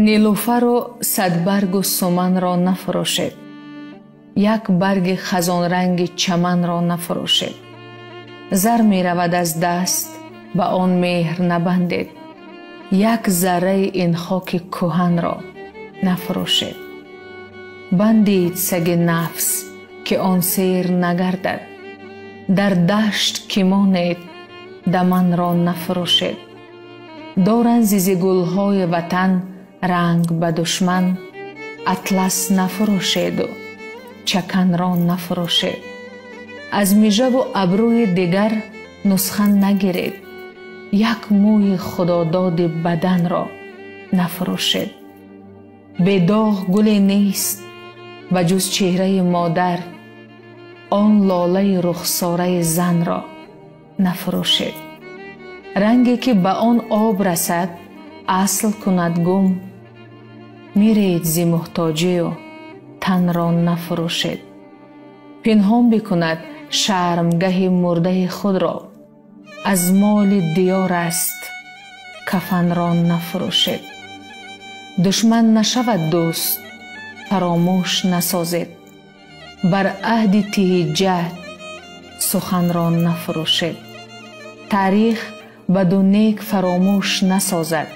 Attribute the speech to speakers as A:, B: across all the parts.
A: Нилуфару садбаргу суманро нафурӯшед, як барги хазонранги чаманро нафурӯшед. Зар меравад аз даст, ба он меҳр набандед, як зарраи ин хоки кӯҳанро нафурӯшед. Бандид саги нафс, ки он сер нагардад, дар дашт ки монед, даманро нафурӯшед. Доранд зизи гулҳои ватан ранг ба душман, атлас нафурӯшеду чаканро нафурӯшед. Аз мижаву абрӯи дигар нусха нагиред, як мӯи худододи баданро нафурӯшед. Бедоғ гуле нест ба ҷуз чеҳраи модар, он лолаи рухсораи занро нафурӯшед. Ранге ки ба он об расад, асл кунад гум, миред зи муҳтоҷию танро нафурӯшед. Пинҳон бикунад шармгаҳи мурдаи худро, аз моли диёр аст, кафанро нафурӯшед. Душман нашавад дӯст, фаромӯш насозед, бар аҳди тиҳи ҷаҳд суханро нафурӯшед. Таърих баду нек фаромӯш насозад,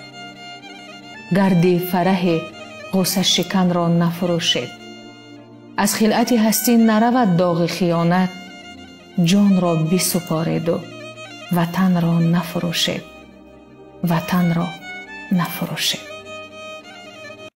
A: гарди фараҳи ғуссашиканро нафурӯшед. Аз хилъати ҳастӣ наравад доғи хиёнат, ҷонро бисупореду ватанро нафурӯшед, ватанро нафурӯшед.